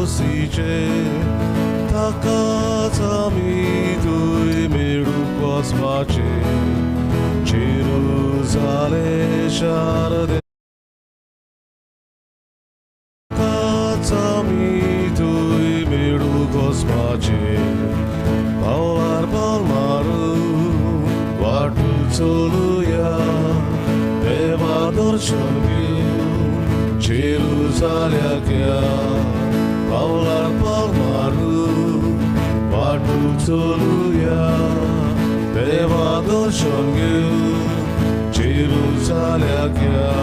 खोसीचे ताकाच आमी थंय मेळूंक वचपाचे जेरुजालें शार ताकाच आमी थंय मेळूंक वचपाचे पावलार पावल मारून वाटू चलुया देवा दर्शन घेवन जेरुजाल्याक या पावलार पावल मारून वाटू चलुया देवा दर्शन घेवन जेरुजाल्याक या.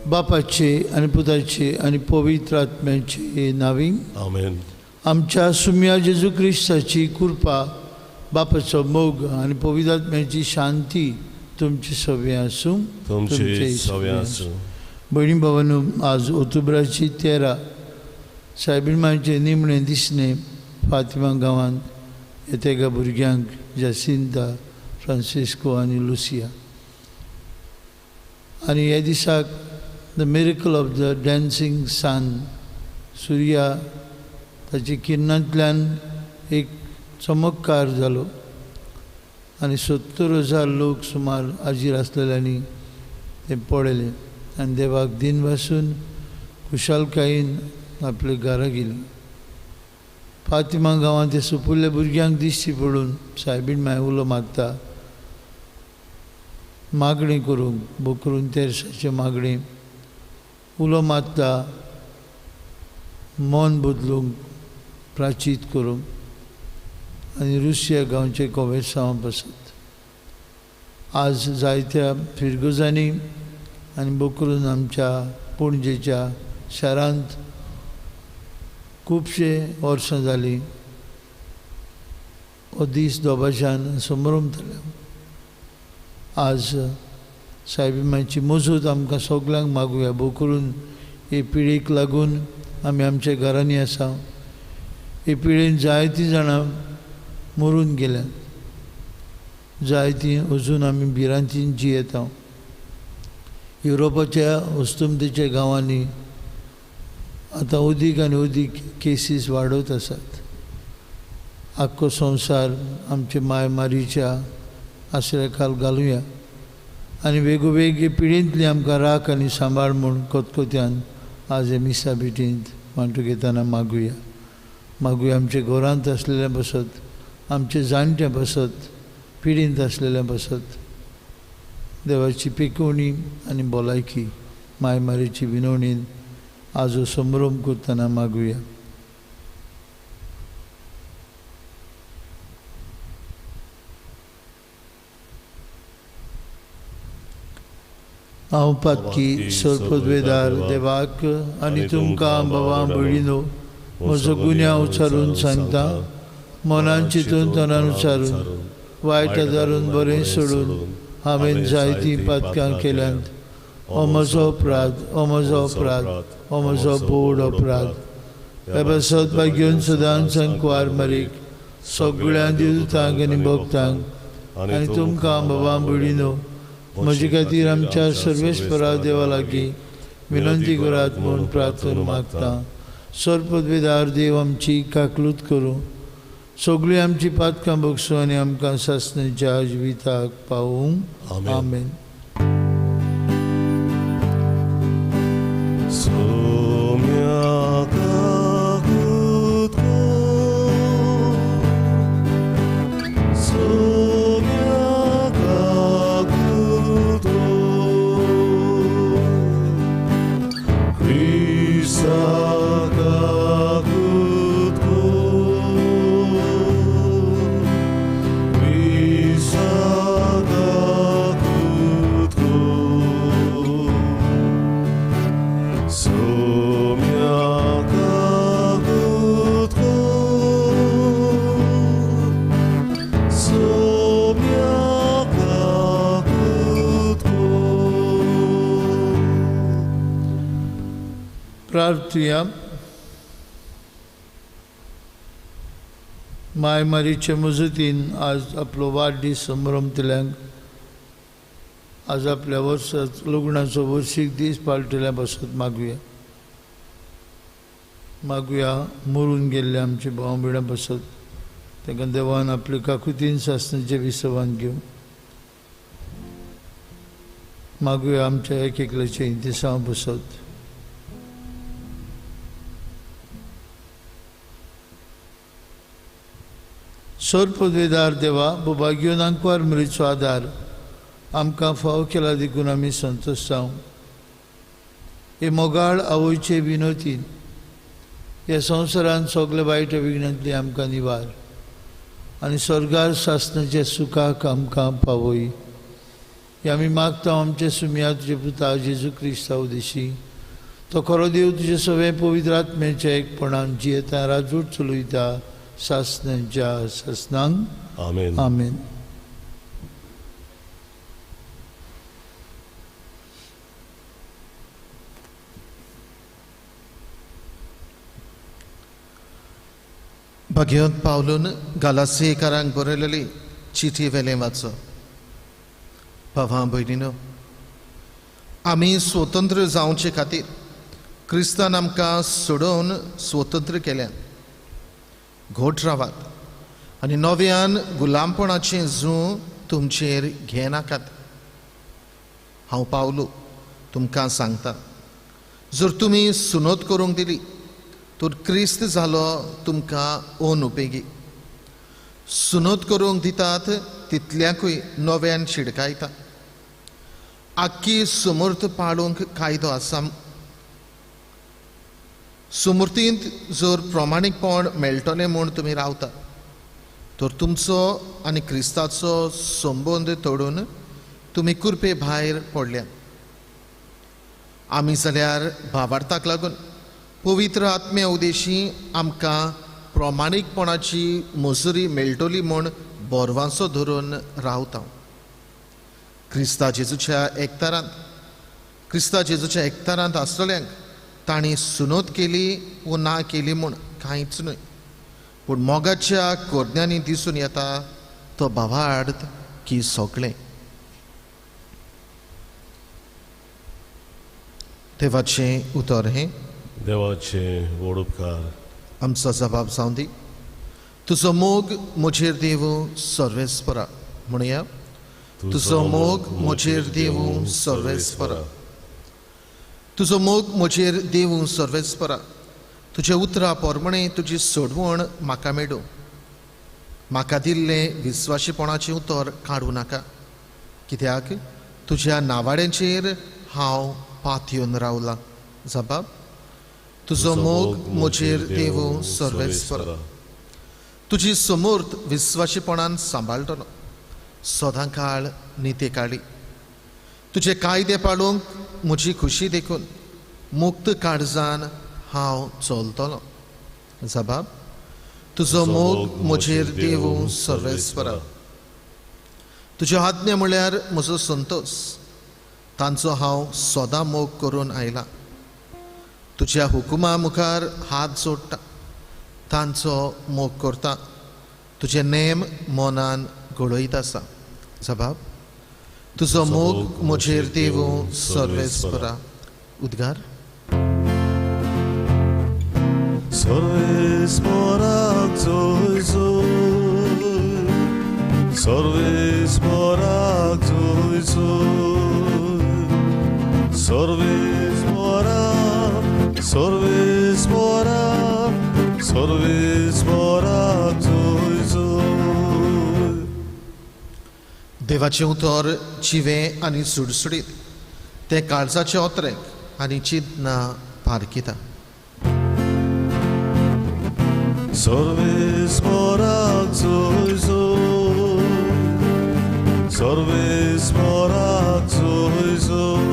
बापाचे आनी पुताचे आनी पवित्र आत्म्याचे नांवी आमेन. आमच्या सुम्या जेजू क्रिस्ताची कृपा, बापाचो मोग आनी पवित्र आत्म्याची शांती तुमची सगळीं आसूं. तुमचे सगळें आसूं. भयणी भावानू, आज ऑक्टोबराची 13 सायबीण मांयचें निमणें दिसणें फातिमा गांवांत येतेगा भुरग्यांक जासिंता, फ्रांसिस्को आनी लुसिया. आनी ह्या दिसाक the miracle of the dancing sun, सुर्या ताच्या किरणांतल्यान एक चमत्कार जालो आनी 70,000 लोक सुमार हाजीर आसलेल्यांनी तें पळयलें आनी देवाक दिन वासून खुशालकायेन आपल्या घरा गेली. फातिमा गांवांत ते सुपुल्ल्या भुरग्यांक दिश्टी पडून सायबीण माय उलो मारता मागणें करूंक, बोकरून तेरसाचें मागणें उलो मारता मन बदलूंक, प्राचीत करूंक आनी रुसिया गांवचे कोवेसांव बसत. आज जायत्या फिरगुजांनी आनी बोकरून आमच्या पणजेच्या शारांत खुबशे वर्सां जालीं हो दीस दोबाज्यान संभ्रमतले. आज सायबी मांयची मजत आमकां सगल्यांक मागुया. बोकरून हे पिळीक लागून आमी आमच्या घरांनी आसा. हे पिळेन जायतीं जाणां मरून गेल्यात, जायतीं अजून आमी भिरांतीन जियेता. युरोपाच्या अस्तंतेच्या गांवांनी आतां अदीक आनी अदीक केसीस वाडत आसात. आख्खो संवसार आमचे माय मारीच्या आसऱ्या खाल घालुया आनी वेगवेगळे पिळेंतली आमकां राख आनी सांबाळ म्हूण कोतकोत्यान आज हे मिसा भेटींत वांटू घेतना मागुया. मागुया आमच्या घरांत आसलेल्या बसत, आमचे जाणटे बसत, पिळींत आसलेल्या बसत देवाची पिकोवणी आनी भलायकी माय मारीची विनवणीन आज हो संभ्रम करतना मागुया. हांव पातकी सर्पद्वेदार देवाक आनी तुमकां बाबा भयणीनो म्हजो गुन्यांव उचारून सांगता. मनान चिंतून तनान उचारून वायट आदारून बरें सोडून हांवें जायतीं पातकां केल्यांत. हो म्हजो अपराध, हो म्हजो अपराध, हो म्हजो बोड अपराध. ह्या पासत भाग्योन सदांच कुवार मारीक सगळ्या देवतांक आनी भक्तांक आनी तुमकां बाबा भयणीनो म्हजे खातीर आमच्या सर्वेस्परा देवा लागीं विनंती करात म्हूण प्रार्थना मागता. सर्पद्वेदार देव आमची काकलूत करूं, सगळीं आमची पातकां बगसूं आनी आमकां सासणेच्या जिविताक पावूं. आमेन. प्रार्थुया. माय मारीचे मजतीन आज आपलो वाडदीस संभ्रमतल्यांक आज आपल्या वर्सात लग्नाचो वर्सीक दीस पाळटल्या बसत मागुया. मागुया मरून गेल्ले आमचे भाव भयणां बसत तांकां देवान आपले काकुतीन सासणाचें विसवान घेवं. मागुया आमच्या एक एकल्याचें इंतेसांव बसत. सोर पदवेदार देवा, बोबाग्यो नांकवार मरीचो आदार आमकां फाव केला देखून आमी संतोश जावं. हे मोगाळ आवयचे विनोतीन ह्या संवसारान सगळे वायट विघ्नांतली आमकां निवार आनी स्वर्गार सासणाच्या सुखाक आमकां पावय. हे आमी मागता आमच्या सुमया तुजे पुता जेजू क्रिस्ता उदेशी. तो खरो देव तुजे सगळें पवित्र आत्म्याच्या एकपणान जियेता राजूट चलयता सासणाच्या सासणांक. आमेन. आमेन. भाग्यवंत पावलून गालासीकारांक बरयलेली चिठी वेलें वाचो. भावां भयणीनो, आमी स्वतंत्र जावचे खातीर क्रिस्तान आमकां सोडोवन स्वतंत्र केल्यान. घोट रावात आनी नव्यान गुलामपणाचें जूं तुमचेर घेनाकात. हांव पावलो तुमकां सांगता, जर तुमी सुनोत करूंक दिली तर क्रिस्त जालो तुमकां अनुपेगी. सुनोत करूंक दितात तितल्याकूय नव्यान शिडकायता. आख्खी सुमूर्त पाळूंक कायदो आसा. सुमूर्तींत जर प्रमाणीकपण मेळटलें म्हूण तुमी रावता तर तुमचो आनी क्रिस्ताचो संबंद तोडून तुमी कुरपे भायर पडल्यात. आमी जाल्यार भावार्थाक लागून पवित्र आत्म्या उदेशी आमकां प्रमाणीकपणाची मजुरी मेळटली म्हूण बोरवांसो धरून रावता. क्रिस्ता जेजूच्या एकतारांत आसतल्यांक तांणी सुनोत केली वो ना केली म्हूण कांयच न्हय, पूण मोगाच्या कोरण्यांनी दिसून येता तो भावार्थ की सगळें. देवाचें उतर हें. देवाचें व्हड उपकार. आमचो जबाब जावं दी. तुजो मोग म्हजेर देवूं सर्वेस्परा. म्हणया, तुजो मोग म्हजेर देवूं सर्वेस्परा. तुजो मोग म्हजेर देवूं सर्वेस्परा. तुज्या उतरा प्रमाणे तुजी सोडवण म्हाका मेडूं. म्हाका दिल्लें विस्वाशीपणाचें उतर काडूं नाका, कित्याक तुज्या नावाड्यांचेर हांव पातयेवन रावलां. जबाब, तुजो मोग म्हजेर देवूं सर्वेस्परा. तुजी समूर्त विस्वाशीपणान सांबाळटलो सदां काळ निते काळी. तुजे कायदे पाळूंक म्हजी खुशी देखून मुक्त काळजान हांव चलतलो. जबाब, तुजो मोग म्हजेर देवूं सर्वेस्परा. तुज्यो आज्ञा म्हळ्यार म्हजो संतोश, तांचो हांव सदां मोग करून आयला. तुज्या हुकुमा मुखार हात जोडटा, तांचो मोग करता. तुजे नेम मनान घडयत आसा. जबाब, तुजो मोग म्हजेर देवूं सर्वेस्परा. उद्गार. सर्वेस्पराक जोय जोय, सर्वेस्पराक जोय जोय, सर्वेस्पराक, सर्वेस्पराक, सर्वेस्पराक जोय जोय. देवाचें उतर जिवें आनी सुडसुडीत, तें काळजाचें ओतरेक आनी चिंतना पारखिता. सर्वेस्पराक जोय जोय, सर्वेस्पराक जोय जोय,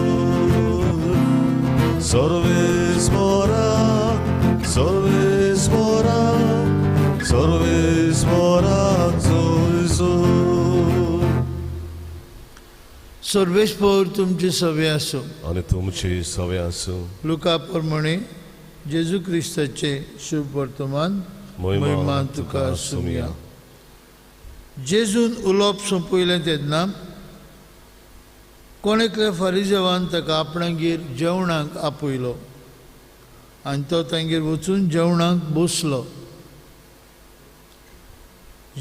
सर्वेस्पराक, सर्वेस्पराक, सर्वेस्पराक जोय जोय. सर्वेस्पर तुमचे सवे आसूं आनी तुमचे सवे आसूं. लुका प्रमाणे जेजू क्रिस्ताचे शुभ वर्तमान. महिमा तुका सुमया. जेजून उलोवप सोंपयलें तेन्ना कोण एकल्या फारिजेवान ताका आपणागेर जेवणाक आपयलो. आनी तो तांगेर वचून जेवणाक बसलो.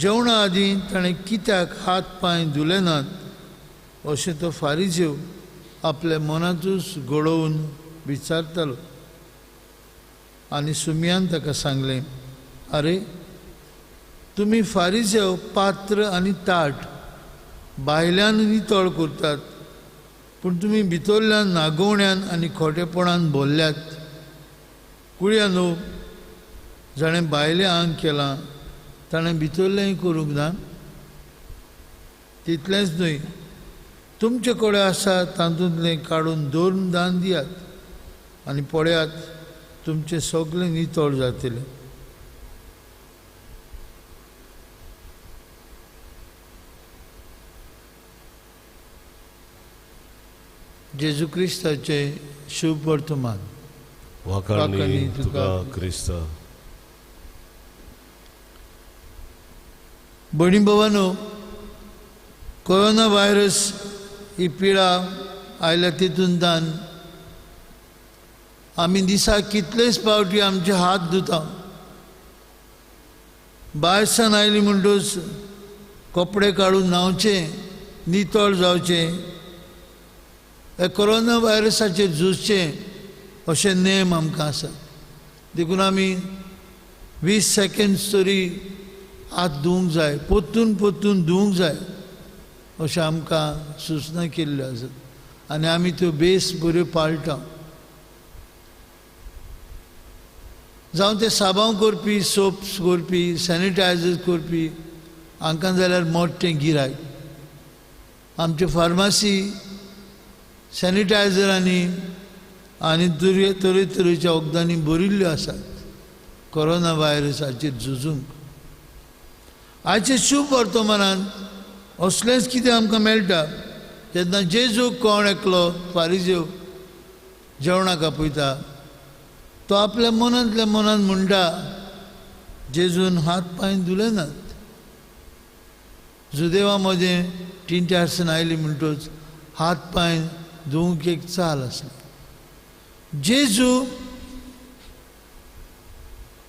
जेवणा आदीं ताणें कित्याक हात पांय धुले नात अशें तो फारिजेव आपल्या मनांतूच घडोवन विचारतालो. आनी सुमयान ताका सांगलें, आरे तुमी फारिजेव पात्र आनी ताट भायल्यान नितळ करतात, पूण तुमी भितरल्यान नागोवण्यान आनी खोटेपणान भरल्यात. कुळयानो, जाणें भायलें आंग केलां ताणें भितरलेंय करूंक ना. तितलेंच न्हय, तुमचे कडेन आसा तातूंतलें काडून दोन दान दियात आनी पळयात तुमचें सगळें नितळ जातलें. जेजू क्रिस्ताचें शुभ वर्तमान. वाखाणनी तुका क्रिस्ता. भयणी भावानो, कोरोना व्हायरस ही पिडा आयल्या तितूंतल्यान आमी दिसाक कितलेच फावटी आमचे हात धुता. भायर सावन आयली म्हणटूच कपडे काडून न्हांवचें, नितळ जावचें, ह्या कोरोना व्हायरसाचेर झुजचें अशे नेम आमकां आसात. देखून आमी 20 सेकेंड्स तरी हात धुवंक जाय, परतून परतून धुवंक जाय अशें आमकां सुचना केल्ल्यो आसात आनी आमी त्यो बेस बऱ्यो पाळटा. जावं ते साबांव करपी, सोप्स करपी, सॅनिटायजर करपी हांकां जाल्यार मोठें गिरायक. आमचे फार्मासी सॅनिटायजरांनी आनी तरेतरेच्या वखदांनी भरिल्ल्यो आसात कोरोना व्हायरसाचेर झुजूंक. आयचे शुभ वर्तमानान असलेंच कितें आमकां मेळटा. तेन्ना जेजू कोण एकलो फारिजेव जेवणाक आपयता, तो आपल्या मनांतल्या मनान म्हणटा, जेजून हात पांय धुले नात. जुदेवा मदें टिंट्यासन आयली म्हणटूच हात पांय धुवंक एक चाल आसली. जेजू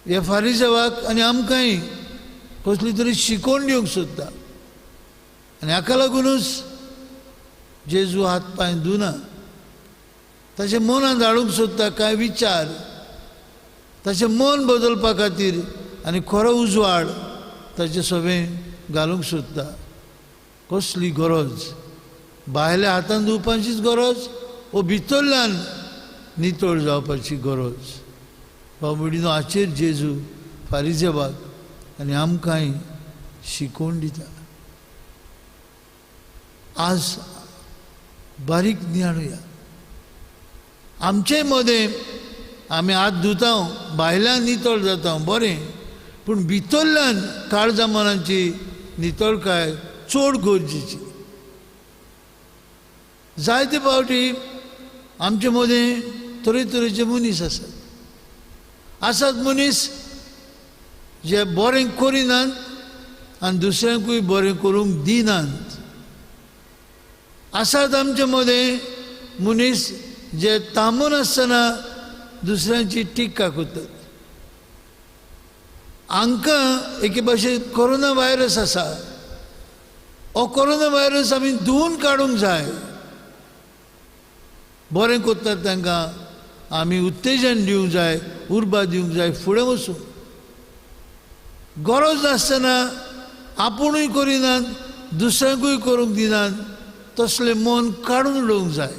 ह्या फारिजेवाक आनी आमकांय कसली तरी शिकोवण दिवंक सोदता आनी हाका लागुनूच जेजू हात पांय धुना. ताचे मनांत हाडूंक सोदता कांय विचार, ताचें मन बदलपा खातीर आनी खरो उजवाड ताचें सगळें घालूंक सोदता. कसली गरज? भायल्या हातान धुवपाचीच गरज वो भितरल्यान नितळ जावपाची गरज? भाव भयणीनो, हाचेर जेजू फारिजेवाक आनी आमकांय शिकोवन दिता. आज बारीक नियाळुया. आमचे मदें आमी हात धुता, भायल्यान नितळ जाता बरें, पूण भितरल्यान काळजा मनाची नितळकाय चड गरजेची. जायते फावटी आमचे मदें तरेतरेचे मनीस आसात. आसात मनीस जे बरें करिनात आनी दुसऱ्यांकूय बरें करूंक दिनात. आसात आमचे मदें मनीस जे थांबून आसतना दुसऱ्यांची टिका करतात. हांकां एके भाशेन कोरोना व्हायरस आसा. हो कोरोना व्हायरस आमी धुवून काडूंक जाय. बरें करतात तांकां आमी उत्तेजन दिवंक जाय, उर्बा दिवंक जाय, फुडें वचूंक. गरज नासतना आपुणूय करिनात, दुसऱ्यांकूय करूंक दिनात, तसलें मन काडून उडोवंक जाय.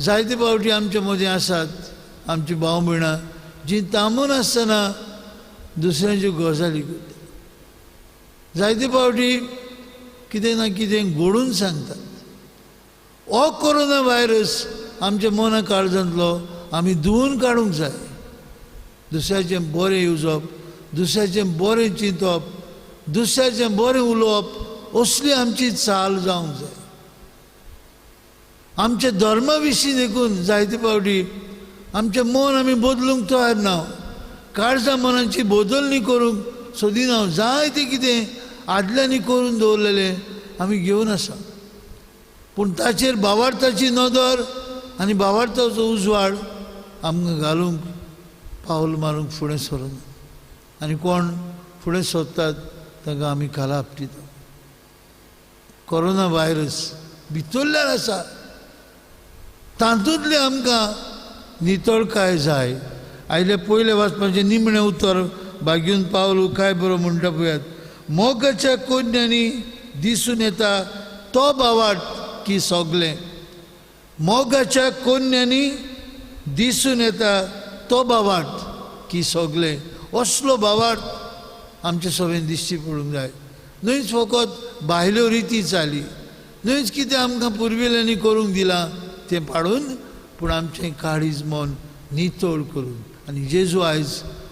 जायते फावटी आमचे मदीं आसात आमची भाव भयणां जी थांबून आसतना दुसऱ्यांच्यो गजाली करतात. जायते फावटी कितें ना कितें घडून सांगतात. हो कोरोना व्हायरस आमच्या मना काळजांतलो आमी धुवून काडूंक जाय. दुसऱ्याचें बरें येवजप, दुसऱ्याचें बरें चिंतप, दुसऱ्याचें बरें उलोवप असली आमची चाल जावंक जाय. आमच्या धर्मा विशीं देखून जायते फावटी आमचें मन आमी बदलूंक तयार ना, काळजा मनाची बदलणी करूंक सोदिना. जायतें कितें आदल्यांनी करून दवरलेलें आमी घेवन आसा, पूण ताचेर भावार्थाची नदर आनी भावार्थाचो उजवाड आमकां घालूंक पावल मारूंक फुडें सरना आनी कोण फुडें सोदतात तांकां आमी खाला आपटिता. कोरोना व्हायरस भितरल्यान आसा, तातूंतलें आमकां नितळकाय जाय. आयले पयलें वाचपाचें निमणें उतर बागीवन पावलू काय बरो म्हणटा पळयात, मोगाच्या कोन्यांनी दिसून येता तो बावाट की सगलें. मोगाच्या कोन्यांनी दिसून येता तो बावाट की सगलें. असलो बावाट आमचे सगळें दिश्टी पडूंक जाय. न्हयच फकत भायल्यो रिती चाली, न्हयच कितें आमकां पुर्विल्ल्यांनी करूंक दिलां तें पाडून, पूण आमचें काळीज मन नितळ करून. आनी जेजू आयज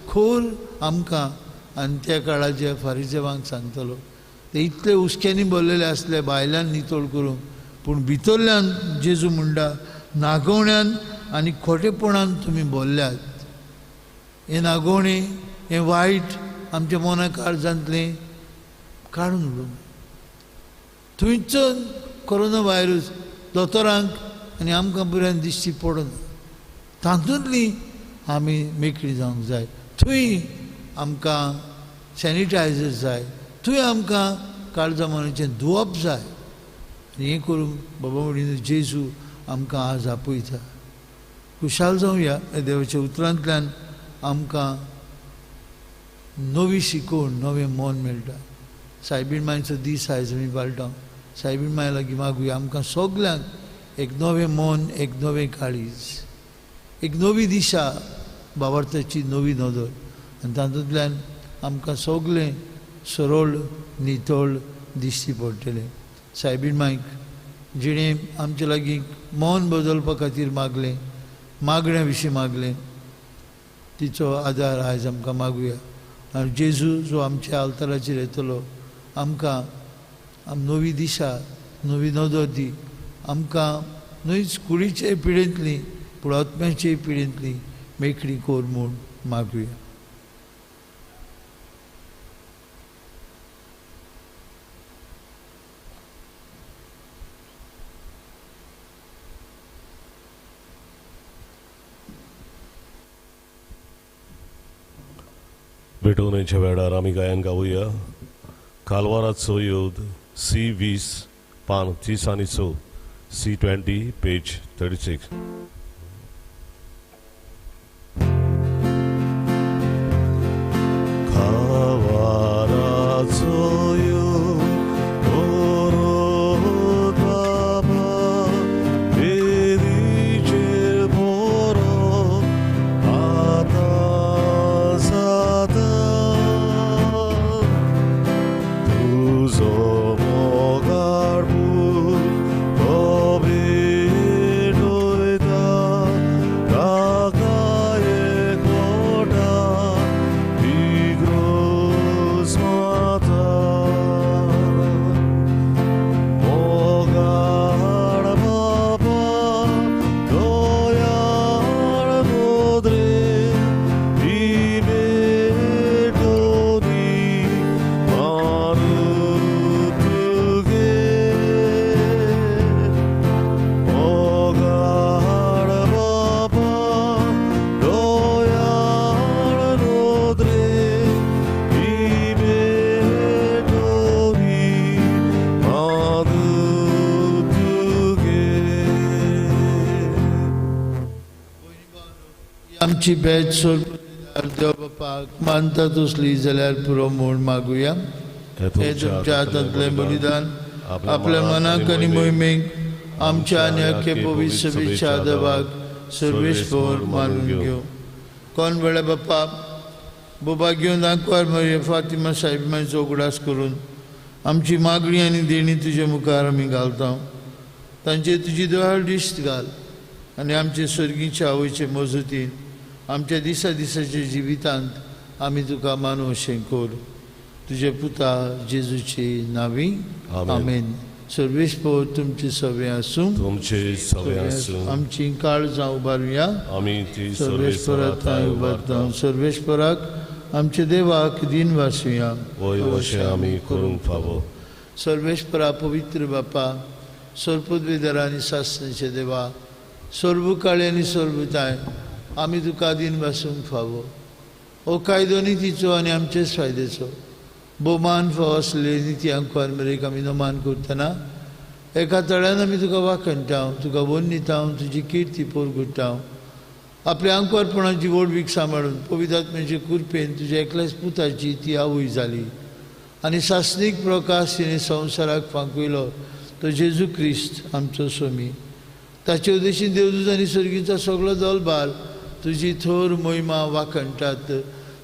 खोल आमकां आनी त्या काळाच्या फारिजेवांक सांगतलो, ते इतले हुस्क्यांनी भरलेले आसले भायल्यान नितळ करूंक, पूण भितरल्यान जेजू म्हणटा नागोवण्यान आनी खोटेपणान तुमी भरल्यात. हें नागोवणें, हें वायट आमच्या मना काळजांतलें काडून उडोवंक. थंयच कोरोना व्हायरस दोतोरांक आनी आमकां बऱ्यान दिश्टी पडना, तातूंतली आमी मेकळी जावंक जाय. थंय आमकां सॅनिटायझर जाय, थंय आमकां काळजा मनाचें धुवप जाय. आनी हें करूंक बाबा म्हणिल्लो जेजू आमकां आज आपयता. खुशाल जावया देवाच्या उतरांतल्यान आमकां नवी शिकवण, नवें मन मेळटा. सायबीण मायचो दीस आयज आमी पाळटा. सायबीण माय लागीं मागुया आमकां सगल्यांक एक नवें मन, एक नवें काळीज, एक नवी दिशा, बाबार्थाची नवी नदर, आनी तातूंतल्यान आमकां सगलें सरळ नितळ दिश्टी पडटलें. सायबीण मायक जिणें आमचे लागीं मन बदलपा खातीर मागलें, मागण्या विशीं मागलें, तिचो आदार आयज आमकां मागुया. आनी जेजू जो आमच्या आल्ताराचेर येतलो आमकां नवी दिशा, नवी नदर दी. आमकां न्हयच कुडीचे पिडेंतली पूण आत्म्याचे पिडेंतली मेकळी कोर म्हूण मागुया. भेटवणेच्या वेळार आमी गायन गावया. कालवाराचो योद सी 20 पान 30 आनी 6, सी 20 पेज 36. कालवाराचो योद बाबा वेदीचेर बरो आतां जाता, तुजो मोगाळ पूत तो भेटयता ताका एकवटा इग्रोज माता. मोगाळ बाबा दयाळ नदरे ही भेटोनी मानून तुगे. मोगाळ बाबा दयाळ नदरे ही भेटोनी मानून तुगे. आमची भेट देव बापाक मानता तसली जाल्यार पुरो म्हूण मागुया. हे तुमच्या हातांतलें बलिदान आपल्या मनाक आनी मोहिमेक आमच्या आनी अख्खे पवित्र सभेच्या देवाक सर्वेस्पर मानून घेवं. कोण वेळा बाप्पा बोबा घेवन आंकवार मरिया फातिमा सायबीमायचो उगडास करून आमची मागणी आनी देणी तुजे मुखार आमी घालता. तांचे तुजी दयाळ दिश्ट घाल आनी आमचे सर्गीच्या आवयचे मजतीन आमच्या दिसा दिसाच्या जिवितांत आमी तुका मानू अशें कर. तुजे पुता जेजूचे नांवी आमेन. सर्वेस्पर तुमचे सवे आसूं, तुमचे सवे आसूं. आमची काळजां उबारुया, आमी ती सर्वेस्परा थंय उबारता. सर्वेस्पराक आमच्या देवाक दिन वासुया, वय अशें आमी करूंक फावो. सर्वेस्परा पवित्र बापा, सर्वपदवीधर आनी सासणाचे देवा, सर्व काळी आनी सर्वताय आमी तुका दीन भासूंक फावो. हो कायदो नितीचो आनी आमचेच फायद्याचो भोवमान फावो आसले निती आंकवार मेरेक आमी नमान करतना एका तळ्यान आमी तुका वाखणटा, तुका वन्निता, तुजी किर्ती पोरगुट्टा. आपल्या आंकवारपणाची व्हडवीक सांबाळून पवित्र आत्म्याचे कृपेन तुज्या एकल्याच पुताची ती आवय जाली आनी सासणीक प्रकाश तिणें संवसाराक फांकयलो तो जेजू क्रिस्त आमचो स्वामी. ताचे उद्देशीन देवदूत आनी सर्गीचो सगळो दलबार तुजी थोर मोहिमा वाखणटात.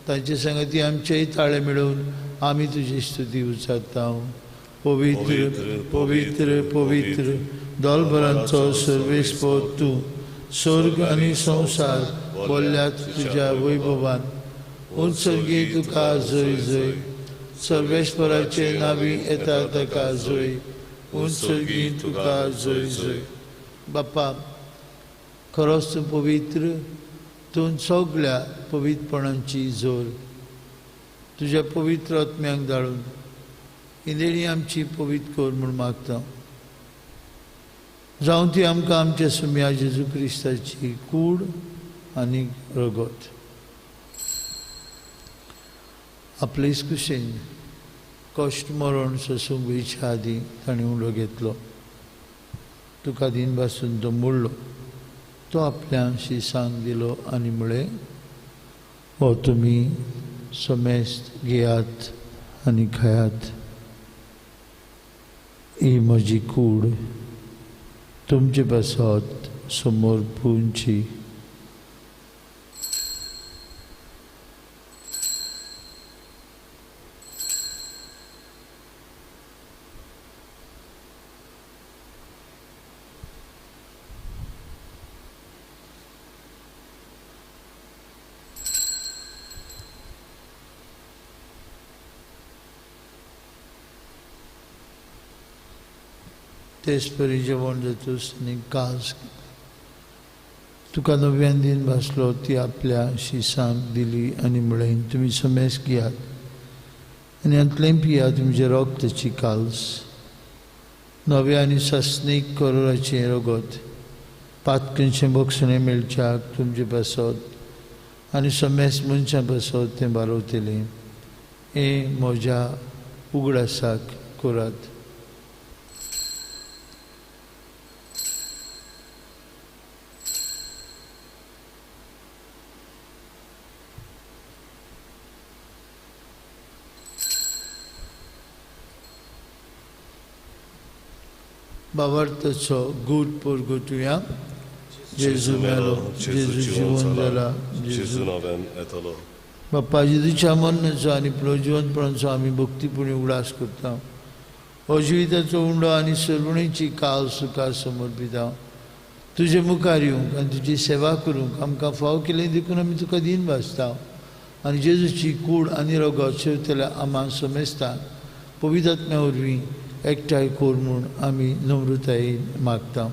तांचे सांगाती आमचेय ताळे मेळोवन आमी तुजी स्तुती उच्चारता. पवित्र पवित्र पवित्र दलभरांचो सर्वेस्पर तूं, स्वर्ग आनी संवसार बोल्ल्यात तुज्या वैभवान. उत्सर्गी तुका जय जय, सर्वेस्पराचे नावी येता ताका जय, उत्सर्गी तुका जय जय. बाप्पा खरोच तूं पवित्र, तूं सगळ्या पवित्रपणांची जोर. तुज्या पवित्र आत्म्यांक धाडून इंदेणी आमची पवित्र कर म्हूण मागता. जावं ती आमकां आमच्या सुम्या जेजू क्रिस्ताची कूड आनी रगत. आपलेच कुशीन कश्ट मरण सोसूंक वयच्या आदीं ताणें उलो घेतलो. तुका दीन भासून तो मोडलो, तो आपल्या शिसांक दिलो आनी म्हळें, हो तुमी समेस्त घेयात आनी खायात, ही म्हजी कूड तुमचे पासत समर्पूंची. तेच परी जेवण जातूच आनी कास तुका नव्यान दीन भासलो ती आपल्या शिसांक दिली आनी म्हळें, तुमी समेस घेयात आनी हातलें पियात, तुमचें रगताची काल्स नव्या आनी सासणीक करोराचें रगत पातकनशें बक्षणें मेळच्याक तुमचे पासत आनी समेस मनशां पासत तें बारवतलें. हें म्हज्या उगडासाक करात. बाबार्थचो गूट पोरगुटुया. जेजू मेलो, जेजू जिवन जाला, जेजू नव्यान येतलो. बाप्पा जेजूच्या मरणाचो आनी पुनर्जिवनपणाचो आमी भक्तीपुणी उगडास करता. हो जिविताचो उंडो आनी सर्वणीची काल सुखा समर्पिता. तुजे मुखार येवंक आनी तुजी सेवा करूंक आमकां फाव केलें देखून आमी तुका दीन भासता आनी जेजूची कूड आनी रगत शेवतल्या आमा समेस्ता पवित्र आत्म्या वरवीं एकठांय कर म्हूण आमी नम्रतायेन मागता.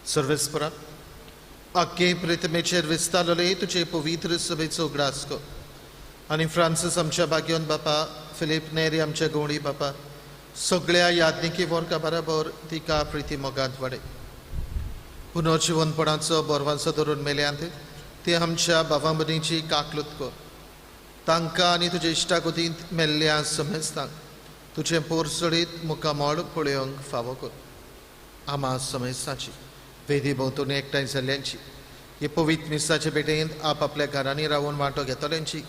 सर्वेस्परा आख्खे प्रतिमेचेर विस्तारले तुजे पवित्र सभेचो उगडास कर आनी फ्रांसीस आमच्या भाग्योन बापा, फिलीप नेरी आमच्या गवळी बापा, सगळ्या यादनिकी वर्गा बराबर तिका प्रिती मोगांत वाडय. पुनर्जिवनपणाचो बोरवांचो धरून मेल्यांत ते आमच्या बाबा भयणीची काकलूत कर. तांकां आनी तुजे इश्टागतींत मेल्ल्या समेस्तांक तुजें पोरसडीत मुखामळ पळोवंक फावो कर. आमा समेस्तांची वेदी भोंवतणी एकठांय जाल्ल्यांची हे पवित्र मिसाचे भेटेंत आपआपल्या घरांनी रावन वांटो घेतल्यांची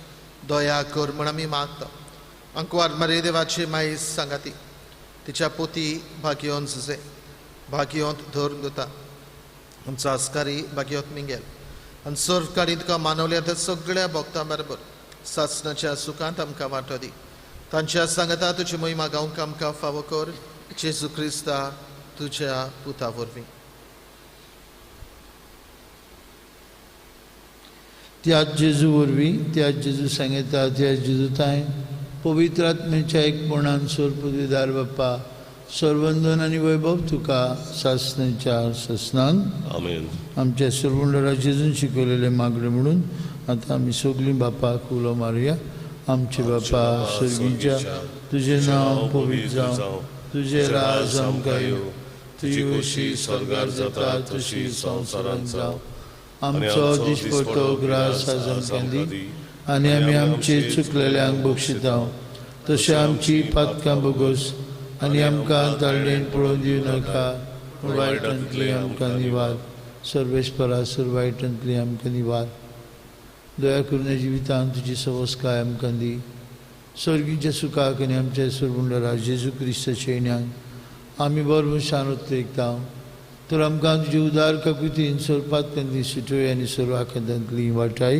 दया कर म्हूण आमी मागता. अंकवार मरे देवाची माई सांगाती तिच्या पोती भाग्योन जुजे भाग्योंत धरून दिता आमचो आस्कारी भाग्योत मिंगेल आनी सर्वकारी तुका मानवल्या त्या सगळ्या भक्तां बरोबर सासणाच्या सुखांत आमकां वांटो दी. तांच्या सांगता तुजी मोहिमा गावंक आमकां फावो कर, जेजू क्रिस्ता तुज्या पुता वरवीं. त्याच जेजू वरवीं, त्याच जेजू सांगता, त्याच जेजू तांय पवित्र आत्म्याच्या एकपणान सोरपदवीदार बाप्पा सर्वंदन आनी वैभव तुका सासणाच्या सासणान. आमेन. आमच्या सर्वंडरा जेजून शिकवलेले मागणे म्हणून आतां आमी सगळीं बापाक उलो मारुया. आमचे बापा सर्गीच्या, तुजें नांव पवित्र जावं, तुजें राज आमकां येवं, तुजी खोशी स्वर्गार जाता तशी संवसारांत जावं. आमचो दिसपट्टो ग्रास आज आमकां दी आनी आमी आमचे चुकलेल्यांक बक्षिता तशें आमची पातकां बोगस आनी आमकां ताळणेन पळोवन दिवं नाका, पूण वायटांतली आमकां निवार. सर्वेस्परा सर वायटांतली आमकां निवार. दया करून जिवितांत तुजी सवस्काय आमकां दी. सर्गीच्या सुखाक आनी आमच्या सरबुंडरा जेजू क्रिस्ताच्या येण्याक आमी बरोबर शान उत्रेकता. तर आमकां तुजी उदार काकुतीन सर्पातकांतली सुटोय आनी सर्व आकांतांतली वाटाय.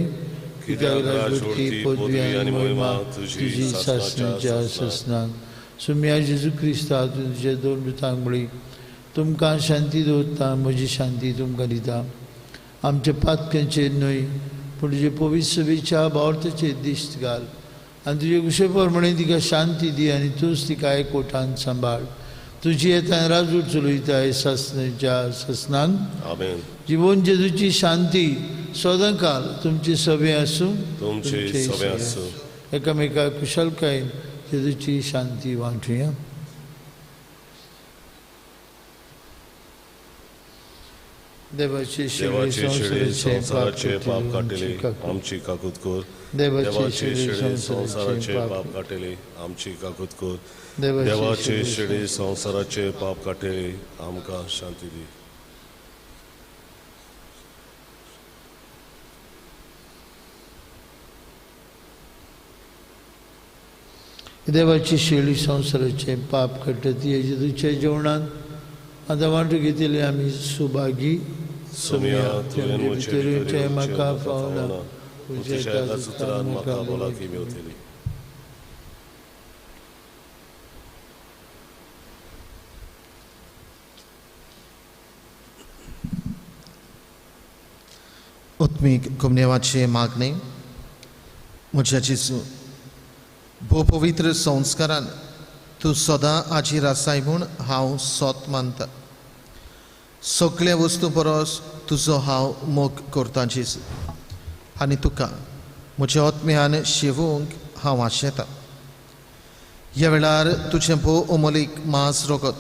कित्याक राजवटी पदवी आनी महिमा तुजी सासणाच्या सासणाक. सुम्या जेजू क्रिस्ता तुज्या दोन मृतांक म्हळी, तुमकां शांती दवरता, म्हजी शांती तुमकां दिता. आमच्या पातकांचेर न्हय पूण तुजे पवित्र सभेच्या भावार्थाचेर दिश्ट घाल आनी तुजे कुशे प्रमाणे तिका शांती दी आनी तूंच तिका एकवटान सांबाळ. तुजी येता राजूट चलयताय सासणाच्या सासणाक. आमेन. जिवन जेजूची शांती सदांकाल तुमचे सभे आसूं, तुमचे सभे आसूं. एकामेका कुशलकायेन जेजूची शांती वांटुया. देवाचे शेळे संवसाराचे पाप काडटले आमची काकूत कर. देवाचे शेळे संवसाराचे पाप काडटले आमची काकूत कर. देवाचे शेळे संवसाराचे पाप काडटले आमकां शांती दी. देवाची शेळी संवसाराचे पाप काडटा ती जेजूच्या जेवणांत आतां वांटू घेतले आमी सुभागी. सोम्या तुवें म्हजे भितर म्हाका फावना, तुज्या एका सुत्रान म्हाका भलायकी मेवतली. आत्मीक कुमनेवाचे मागणे. म्हज्या जेजू, भोव पवित्र संस्कारान तूं सदां आजीर आसाय म्हूण हांव सोत मानता. सगल्या वस्तू परस तुजो हांव मोग करता जेजू, आनी तुका म्हज्या आत्म्यान शेवूंक हांव आशेता. ह्या वेळार तुजें भोव अमोलीक मांस रगत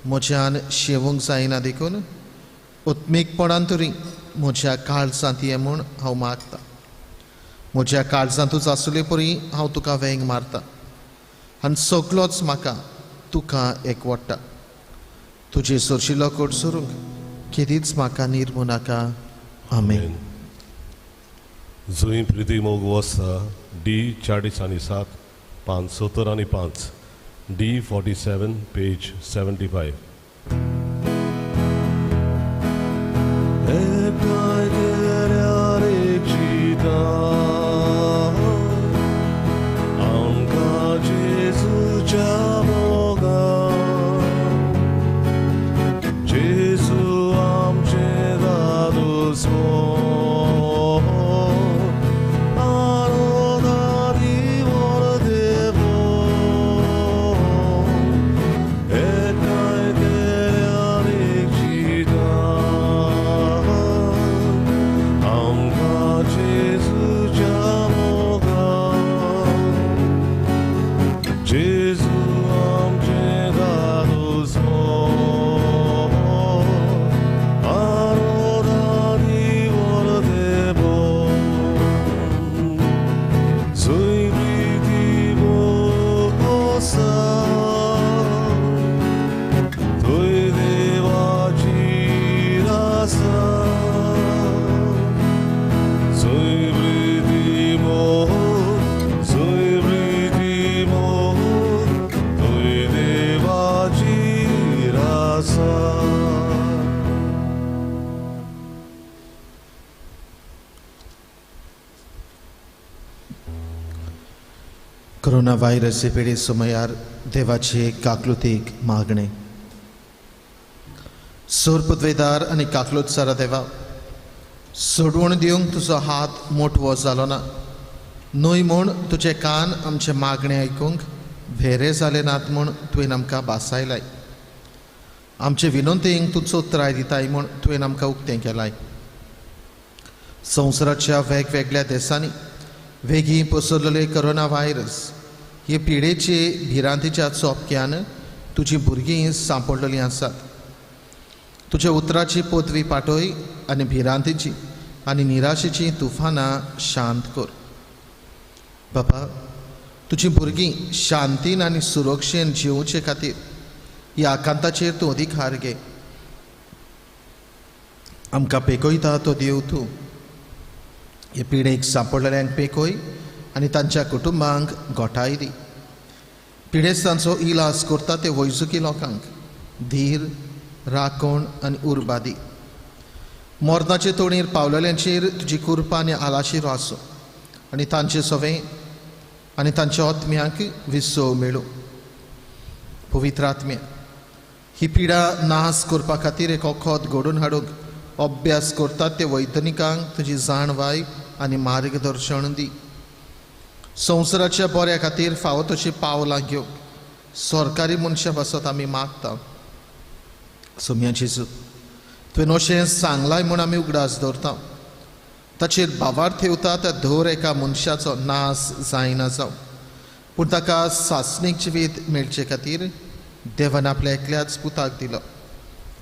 म्हज्यान शेवूंक जायना देखून आत्मीकपणान तरी म्हज्या काळजांत ये म्हूण हांव मागता. म्हज्या काळजांतूच आसले परी हांव तुका वेंग मारता आनी सगलोच म्हाका तुका एकवडटा. तुजे सरशिलो कोट सोरूंक केदीच म्हाका निर्मू नाका. आमेन. जुंय प्रिती मोग वसा डी 40 आनी 7 पान 70 आनी 5 डी 47 पेज 75. कोरोना व्हायरस हे पिडे समयार देवाचे काकलुतीक मागणे. सोर पदवेदार आनी काकलूत सारा देवा, सोडवण दिवंक तुजो हात मोटवो जालो ना न्हय म्हूण तुजे कान आमचे मागणे आयकूंक भेरे जाले नात म्हूण तुवें आमकां बासायलाय. आमचे विनंतींक तूं चोत्राय दिताय म्हूण तुवें आमकां उक्तें केलाय. संवसाराच्या वेगवेगळ्या देशांनी वेगीं पसरलेले कोरोना व्हायरस हे पिडेचे भिरांतीच्या चोपक्यान तुजी भुरगीं सांपडलेलीं आसात. तुज्या उतराची पदवी पाटय आनी भिरांतीची आनी निराशेची तुफानां शांत कर. बाबा, तुजी भुरगीं शांतीन आनी सुरक्षेन जिवचे खातीर ह्या आकांताचेर तूं अधिकार घे. आमकां पेकयता तो देव तूं. हे पिडेक सांपडलेल्यांक पेकय आनी तांच्या कुटुंबांक गोठाय दी. पिडेस्तांचो इलाज करता ते वैजकी लोकांक धीर, राखण आनी उर्बा दी. मरणाचे तोणीर पावलेल्यांचेर तुजी कृपा आनी आलाशिरो आसूं आनी तांचे सवे आनी तांच्या आत्म्यांक विसव मेळूं. पवित्र आत्म्या, ही पिडा नाश करपा खातीर एक वखद घडोवन हाडूंक अभ्यास करतात ते वैज्ञानिकांक तुजी जाणवाय आनी मार्गदर्शन दी. संवसाराच्या बऱ्या खातीर फावो तशी पावलां घेवंक सरकारी मनशां पासत आमी मागता. सोम्या जेजू, तुवें अशें सांगलाय म्हूण आमी उगडास दवरता. ताचेर भावार्थ ठेवता त्या धर एका मनशाचो नाश जायना जावं, पूण ताका सासणीक जिवीत मेळचे खातीर देवान आपल्या एकल्याच पुताक दिलो.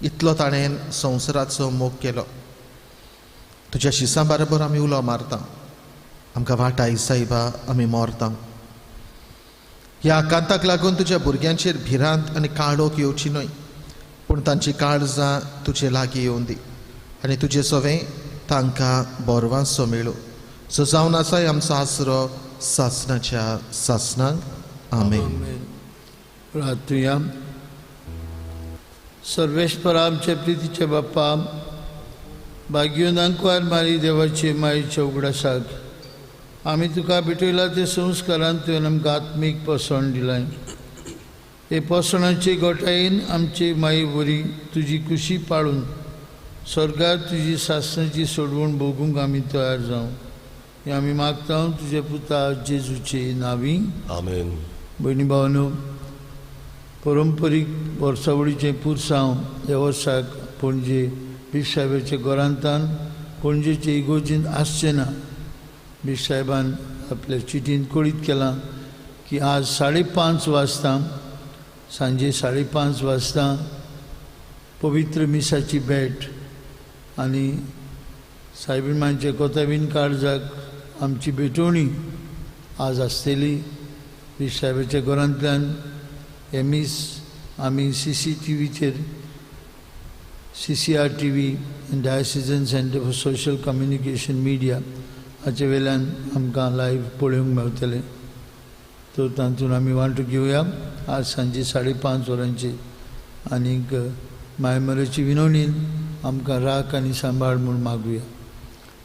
इतलो ताणें संवसाराचो मोग केलो. तुज्या शिसां बरोबर आमी उलो मारता. आमकां वाटाय सायबा, आमी मरता. ह्या आकांताक लागून तुज्या भुरग्यांचेर भिरांत आनी काळोख येवची न्हय, पूण तांची काळजां तुजे लागीं येवन दी आनी तुजे सवें तांकां बरवांसो मेळूं. सो जावन आसाय आमचो आसरो सासणाच्या सासणाक. आमेन. प्रार्थुया. सर्वेश्वर आमच्या प्रितीचे बाप्पा, भाग्योनांकवार मारी देवाचे मायेच्या उगडासाक आमी तुका भेटयला ते संस्कारान तुवें आमकां आत्मीक पोसवण दिलाय. हे पोसणाचे गोठायेन आमचे माई वरी तुजी कुशी पाळून स्वर्गार तुजी सासणाची सोडवण भोगूंक आमी तयार जावं हें आमी मागता तुजे पुता जेजूचे नांवी. आमेन. भयणी भावानो, परंपरीक वर्सावळीचें पुरसांव ह्या वर्साक पणजे बीफ साहेबाच्या गोरांतान पणजेचे इगोर्जींत आसचें ना. बीफ साहेबान आपल्या चिटीन कळीत केलां की आज 5:30 वाजता, सांजे 5:30 वाजता पवित्र मिसाची भेट आनी सायबीण कोताबीन काळजाक आमची भेटवणी आज आसतली. बीफ साहेबाच्या घरांतल्यान हें मीस आमी CCTVचेर, CCRTV आनी diocesan centre for social communication media हाचे वेल्यान आमकां लायव्ह पळोवंक मेळटलें. तर तातूंत आमी वांटो घेवया आज सांजे 5:30 वरांचेर. आनीक मायमराची विनवणीन आमकां राख आनी सांबाळ म्हूण मागुया.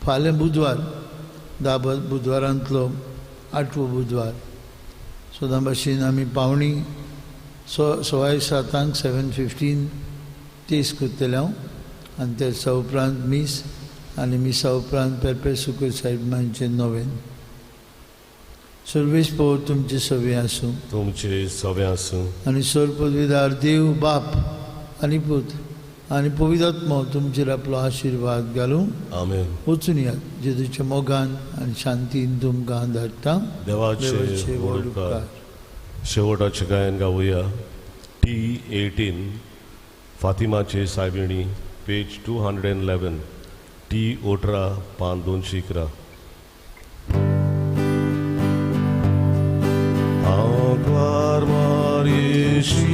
फाल्यां बुधवार, 10 बुधवारांतलो 8वो बुधवार. सदां भाशेन आमी पावणी 7:15 7:15 तेस करतले हांव आनी तेसा उपरांत मीस आनी मिसा उपरांत पेरपे सुकर साहेबांचें नोवेन. सर्वेश पो तुमचे सवे आसूं, तुमचे सवे आसूं. आनी सर पदवीदार देव बाप आनी पूत आनी पवित्र तुमचेर आपलो आशिर्वाद घालूं. आमेन. वचून यात जेजूच्या मोगान आनी शांतीन तुमकां धाडटा. देवाचे व्हड उपकार. शेवटाचें गायन गावया T18 फातिमाचे सायबिणी, पेज 211, T18 पान 211. आंकवार मारिशी